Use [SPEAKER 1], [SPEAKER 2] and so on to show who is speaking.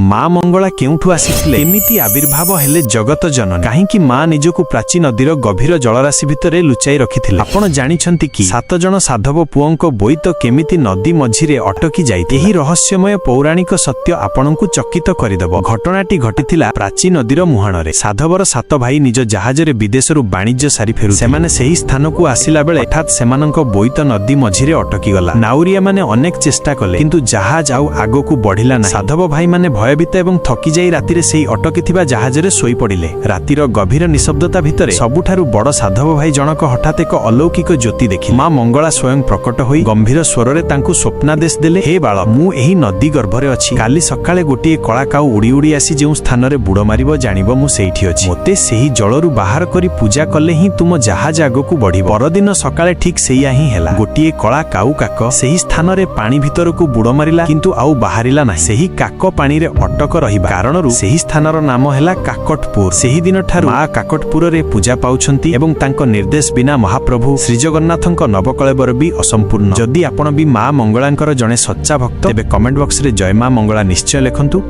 [SPEAKER 1] ମା ମଙ୍ଗଳା କେଉଁଠୁ ଆସିଥିଲେ? ଏମିତି ଆବିର୍ଭାବ ହେଲେ ଜଗତ ଜନନୀ? କାହିଁକି ମା ନିଜକୁ ପ୍ରାଚୀ ନଦୀର ଗଭୀର ଜଳରାଶି ଭିତରେ ଲୁଚାଇ ରଖିଥିଲେ? ଆପଣ ଜାଣିଛନ୍ତି କି 7 ଜଣ ସାଧବ ପୁଅଙ୍କ ବୋଇତ କେମିତି ନଦୀ ମଝିରେ ଅଟକି ଯାଇଥିଲା? ଏହି ରହସ୍ୟମୟ ପୌରାଣିକ ସତ୍ୟ ଆପଣଙ୍କୁ ଚକିତ କରିଦେବ। ଘଟଣାଟି ଘଟିଥିଲା ପ୍ରାଚୀ ନଦୀର ମୁହାଣରେ। ସାଧବର ସାତ ଭାଇ ନିଜ ଜାହାଜରେ ବିଦେଶରୁ ବାଣିଜ୍ୟ ସାରି ଫେରୁ ସେମାନେ ସେହି ସ୍ଥାନକୁ ଆସିଲା ବେଳେ ହଠାତ୍ ସେମାନଙ୍କ ବୋଇତ ନଦୀ ମଝିରେ ଅଟକିଗଲା। ନାଉରିଆମାନେ ଅନେକ ଚେଷ୍ଟା କଲେ, କିନ୍ତୁ ଜାହାଜ ଆଉ ଆଗକୁ ବଢିଲା ନାହିଁ। ସାଧବ ଭାଇମାନେ ଭୟଭୀତ ଏବଂ ଥକି ଯାଇ ରାତିରେ ସେହି ଅଟକିଥିବା ଜାହାଜରେ ଶୋଇପଡ଼ିଲେ। ରାତିର ଗଭୀର ନିଶବ୍ଦତା ଭିତରେ ସବୁଠାରୁ ବଡ ସାଧବ ଭାଇ ଜଣକ ହଠାତ୍ ଏକ ଅଲୌକିକ ଜ୍ୟୋତି ଦେଖିଲେ। ମା ମଙ୍ଗଳା ସ୍ୱୟଂ ପ୍ରକଟ ହୋଇ ଗମ୍ଭୀର ସ୍ୱରରେ ତାଙ୍କୁ ସ୍ୱପ୍ନାଦେଶ ଦେଲେ, "ହେ ବାଳ, ମୁଁ ଏହି ନଦୀ ଗର୍ଭରେ ଅଛି। କାଲି ସକାଳେ ଗୋଟିଏ କଳା କାଉ ଉଡ଼ି ଉଡ଼ି ଆସି ଯେଉଁ ସ୍ଥାନରେ ବୁଡ଼ ମାରିବ, ଜାଣିବ ମୁଁ ସେଇଠି ଅଛି। ମୋତେ ସେହି ଜଳରୁ ବାହାର କରି ପୂଜା କଲେ ହିଁ ତୁମ ଜାହାଜ ଆଗକୁ ବଢିବ।" ପରଦିନ ସକାଳେ ଠିକ୍ ସେଇଆ ହିଁ ହେଲା। ଗୋଟିଏ କଳା କାଉ କାକ ସେହି ସ୍ଥାନରେ ପାଣି ଭିତରକୁ ବୁଡ଼ ମାରିଲା, କିନ୍ତୁ ଆଉ ବାହାରିଲା ନାହିଁ। ସେହି କାକ ପାଣିରେ ଅଟକ ରହିବା କାରଣରୁ ସେହି ସ୍ଥାନର ନାମ ହେଲା କାକଟପୁର। ସେହି ଦିନଠାରୁ ମା କାକଟପୁରରେ ପୂଜା ପାଉଛନ୍ତି ଏବଂ ତାଙ୍କ ନିର୍ଦ୍ଦେଶ ବିନା ମହାପ୍ରଭୁ ଶ୍ରୀଜଗନ୍ନାଥଙ୍କ ନବକଳେବର ବି ଅସମ୍ପୂର୍ଣ୍ଣ। ଯଦି ଆପଣ ବି ମା ମଙ୍ଗଳାଙ୍କର ଜଣେ ସଚ୍ଚା ଭକ୍ତ, ତେବେ କମେଣ୍ଟ ବକ୍ସରେ ଜୟ ମା ମଙ୍ଗଳା ନିଶ୍ଚୟ ଲେଖନ୍ତୁ।